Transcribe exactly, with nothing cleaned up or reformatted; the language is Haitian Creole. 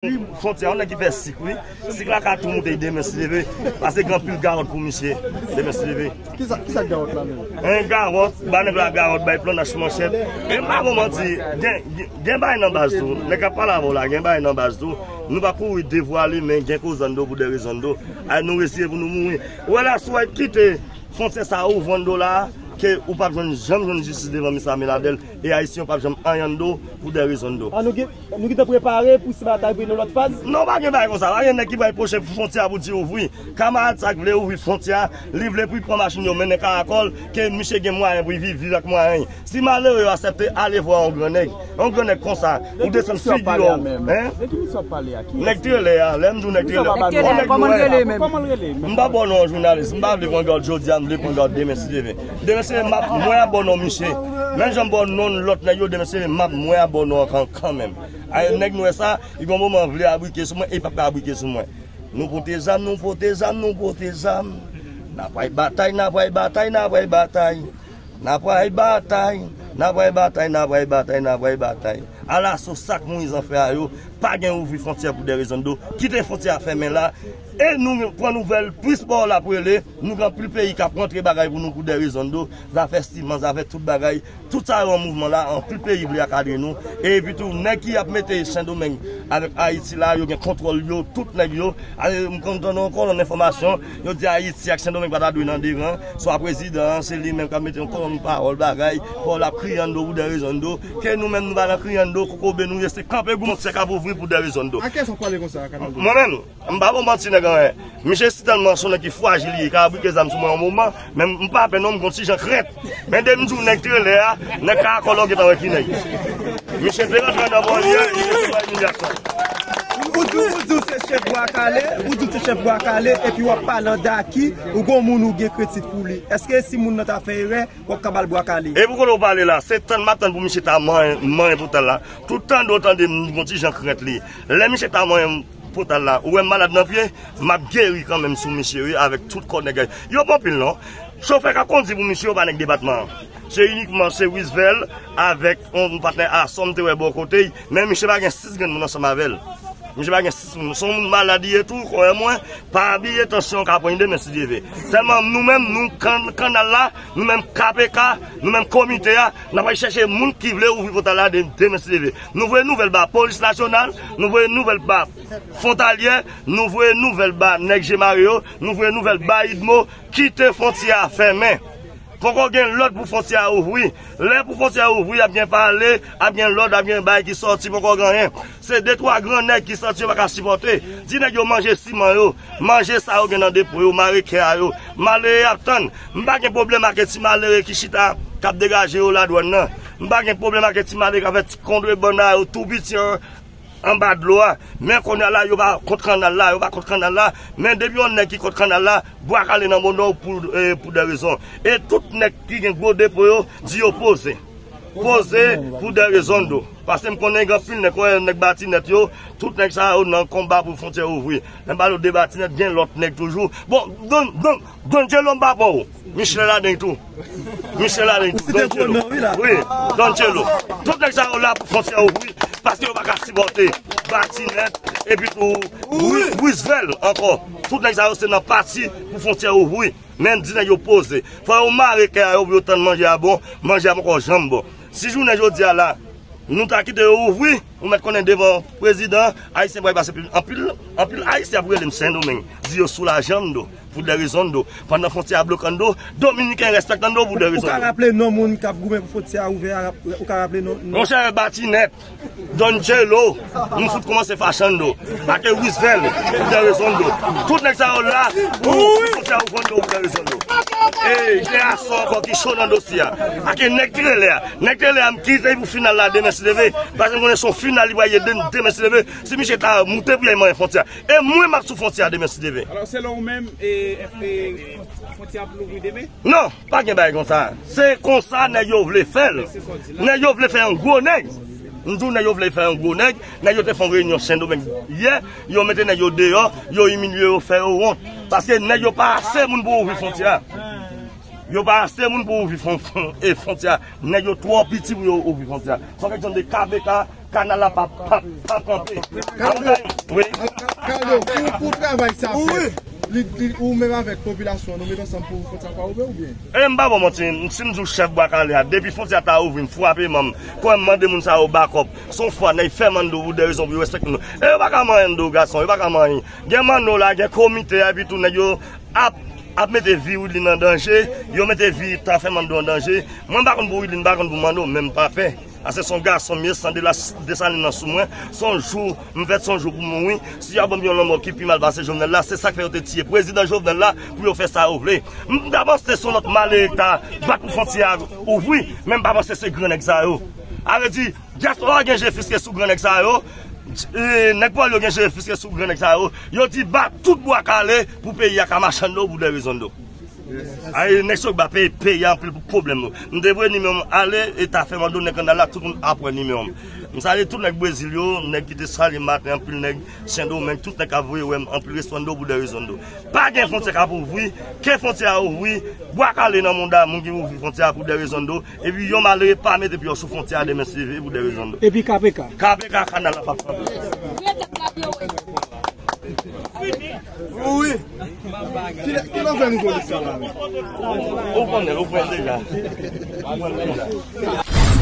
Fwontyè, yon nèg ki fè sik, wi. Sik la ka tou moute demen si Dye vle. Pase gen anpil gawòt pou misye. Demen si Dye vle. Kisa, kisa gawòt la menm? En gawòt, ba nèg la gawòt, bay plannach manchèt. Men m pa bon manti, gen, gen, gen bagay nan baz tou. Nèg k ap pale avè w la, gen bagay nan baz tou. Nou pa kouri devwale, men gen koz anndan pou de rezon do. Ay, nou resi pou nou mouri. Wè la, si w kite fwontyè sa a ouvri anndan w la, ke ou p ap jwenn, janm jwenn jistis devan misye Samuel Adel, e Ayisyen yo p ap janm anyen anndan w pou de rezon do. Ah, nou gen, nou gentan prepare pou se batay pou yon lòt faz? Non, pa gen bagay konsa. Pa gen nèg ki pral pwoche fwontyè a pou di ouvri. Kamarad sa k vle ouvri fwontyè a, li vle pou l pran machin yo mennen Karakòl, ke misye gen mwayen pou l viv, viv ak mwayen. Si malere yo aksepte ale vwa yon gran nèg, yon gran nèg konsa, ou desann figi w, hein? De ki misyon w ap pale a? Nèg trelè a, lè m di w nèg trelè, yon nèg yo wè. Kòman l rele menm? M pa ba w non jounalis, m pa vle pran gad jodi a, m vle pran gad demen si Dye vle. Demen si Dye vle, m ap mwen ap ba w non misye. Menm jan m ba w non lòt nèg yo, demen si Dye vle, m ap mwen ap ba w non an kan, kanmenm. Ay, nèg nwè sa, li gon moman vle abrike sou mwen, e p ap ka abrike sou mwen. Nou pote zam, nou pote zam, nou pote zam. N ap pral batay, n ap pral batay, n ap pral batay. N ap pral batay, n ap pral batay, n ap pral batay, n ap pral batay. Ala so sa k Moyiz an fè a yo, pa gen ouvri fwontyè pou de rezon do. Kite fwontyè a fèmen la. E nou pran nouvèl, plis bò w la pou rele, nou gen anpil peyi k ap rantre bagay pou nou pou de rezon do. Zafè siman, zafè tout bagay. Tout sa yo an mouvman la, anpil peyi vle akadre nou. Epi tou, nèg ki ap mete Sendomeng avèk Ayiti la, yo gen kontwòl yo, tout nèg yo. Ale, m konn tande yon kolonn enfòmasyon, yo di Ayiti ak Sendomeng pa ta dwe nan de ran. Swa prezidan an, se li menm k ap mete yon kolonn pawòl bagay, pawòl ap kriye anndan w pou de rezon do. Ke nou menm nou pa nan kriye anndan w, kokobe nou ye, se kanpe gou fwontyè k ap ouvri pou de rezon do. A kiyès w ap pale konsa, Kanal de? Mwen menm, m pa bon manti nèg anyen. Misye si tèlman se yon nèg ki frajil li ye, ka abrike zam sou mwen yon moman, men m pa pè non, m gon ti jan krent. Men depi m di w nèg trelè a, nèg Karakòl la w gentan wè ki nèg. Misye te rantre nan bò li a, li te sou imilyasyon. Ou di, ou di w se chèf Bwa Kale, ou di w se chèf Bwa Kale, epi w ap pale an daki, ou gon moun ou gen krentif pou li. Èske si moun nan ta fè erè, w ap ka ba l bwa kale? E pou kote w pale la, se tann m ap tann pou misye ta manyen, manyen potal la. Tout tande w tande m gon ti jan krent li. Lè misye ta manyen potal la, ou wè m malad nan pye, m ap geri kanmenm sou misye wi, avèk tout kò nèg yo. Yo pa anpil non. Chofè k ap kondi pou misye yo pa nèg depatman an. Se inikman se Wisvel avèk yon patnè Asòm te wè bò kote l, men misye pa gen sis grenn moun ansanm avè l. Misye pa gen sis moun. Se yon moun malad li ye tou, kwè mwen, pa bliye tansyon ka pran demen si Dye vle. Sèlman nou menm, nou kan-, kanal la, nou menm K P K, nou menm komite a, n ap al chèche moun ki vle ouvri potal la de-, demen si Dye vle. Nou voye nouvèl ba Polis Nasyonal, nou voye nouvèl ba Fwontalyè, nou voye nouvèl ba nèg je mare yo, nou voye nouvèl ba idmo, kite fwontyè a fèmen. Poko gen lòd pou fwontyè a ouvri. Lè pou fwontyè a ouvri, ap gen pale, ap gen lòd, ap gen bagay ki sòti, poko gen anyen. Se de twa gran nèg ki santi yo pa ka sipòte. Di nèg yo manje siman yo, manje sa yo gen nan depo yo, mare kè a yo. Malere ap tann. M pa gen pwoblèm ak ti malere ki chita, k ap degaje yo ladwàn nan. M pa gen pwoblèm ak ti malere k ap fè ti kondre bann a yo tou piti an, anba dlo a. Men kounye a la, yo pa kont kanal la, yo pa kont kanal la. Men depi yon nèg ki kont kanal la, bwa kale nan bondon pou, eh, pou de rezon. E tout nèg ki gen gwo depo yo, di yo poze. Poze pou de rezon do. Paske m konnen gen anpil nèg, wè nèg Batinèt yo, tout nèg sa yo nan konba pou fwontyè ouvri. Lè m pale w de Batinèt, gen lòt nèg toujou. Bon, Don, Don, Don Djelo m pa pè w. Michel ladan tou. Michel ladan tou. Don Djelo. Wi, Don Djelo. Tout nèg sa yo la pou fwontyè ouvri, paske yo pa ka sipòte Batinèt, epi tou, Wi-, Wisvel ankò. Tout nèg sa yo se nan pati pou fwontyè ouvri. Men di nèg yo poze. Fò yo mare kè a yo pou yo tann manje a bon, manje a poko janm bon. Si jounen jodi a la, nou ta kite yo ouvri, ou mèt konnen devan prezidan, Ayisyen pral pase pil, anpil, anpil Ayisyen ap rele m Sendomeng, di yo soulaje anndan pou de rezon do. Pandan fwontyè a bloke anndan, Dominiken respekte anndan pou de rezon do. Ou ka raple non moun k ap goumen pou fwontyè a ouvè a, ou ka raple non, non? Monchè, Batinèt, Don Djelo, m fout kòmanse fache anndan. Ake Wisvel, pou de rezon do. Tout nèg sa yo la, pou, pou fwontyè a ouvri anndan pou de rezon do. E, gen Asòm ankò ki cho nan dosye a. Ake nèg trelè a. Nèg trelè a, m kite pou final la demen si Dye vle. Paske m konnen se yon final li pral ye de-, demen si Dye vle. Si misye ta moute pou y al manyen fwontyè a. E mwen, m ap sou fwontyè a demen si Dye vle. Alò, selon ou menm, e, e, fwontyè a ap louvri demen? Non, pa gen bagay konsa. Se konsa nèg yo vle fè l. Nèg yo vle fè yon gwo nèg. M di w nèg yo vle fè yon gwo nèg. Nèg yo te fè yon reyinyon Sendomeng yè. Yo mete nèg yo deyò. Yo imilye yo, fè yo wont. Paske nèg yo pa ase moun pou ouvri fwontyè a. Yo pa ase moun pou ouvri fwon-, fwon-, e fwontyè a. Nèg yo twò piti pou yo ouvri fwontyè a. Se yon kesyon de K P K, Kanal la p ap, p ap, p ap kanpe. Kaldo, wi. Kaldo, pou, pou travay sa fèt, li, li, ou menm avèk popilasyon, nou met ansanm pou fwontyè a pa ouvè oubyen? E m pa ba w manti, si m di w chèf Bwa Kale a, depi fwontyè a ta ouvri, m frape manm, kwè m mande moun sa yo bakòp. Se yon fwa, nèg fè manno pou de rezon pou yo respekte nou. E yo pa ka manyen nou, gason, yo pa ka manyen. Gen manno la, gen komite a, epi tou nèg yo ap, ap mete vi Wilin an danje, yo mete vi Tafè Mando an danje. Mwen m pa konn pou Wilin, m pa konn pou Mando, men m pa pè. Paske se yon gason m ye, san de la, Desalin nan sou mwen. Se yon jou m fèt, se yon jou pou mouri. Si y a ban m yon lanmò ki pi mal pase Jovenel la, se sa k fè yo te tiye prezidan Jovenel la pou yo fè sa yo vle. M ta panse se yon lòt malere k ta bat pou fwontyè a ouvri, men m pa panse se gran nèg sa yo. A vle di, dyaspora gen je fiske sou gran nèg sa yo. E, nèg pwòl yo gen je fiske sou gran nèg sa yo. Yo di ba tout Bwa Kale pou peyi a ka mache anndan pou de rezon do. Ay, nèg Sogba peye, peye anpil pou pwoblèm nou. M te voye nimewo m ale, e Tafè Mando, nèg Kanal la, tout moun ap wè nimewo m. M salye tout nèg Brezil yo, nèg ki te salye maten, anpil nèg Sendomeng, tout nèg k ap voye wè m, anpil respè anndan pou de rezon do. Pa gen fwontyè k ap ouvri, ke fwontyè a ouvri, Bwa Kale nan mouda moun ki ouvri fwontyè a pou de rezon do, epi yon malere pa mete pye w sou fwontyè a demen si Dye vle pou de rezon do. Epi K P K? K P K, kanal la p ap kanpe. Wi. Ki lè, ki lè w fè nouvo lis sa la menm? Ou konnen, ou pran deja. Ou pran deja.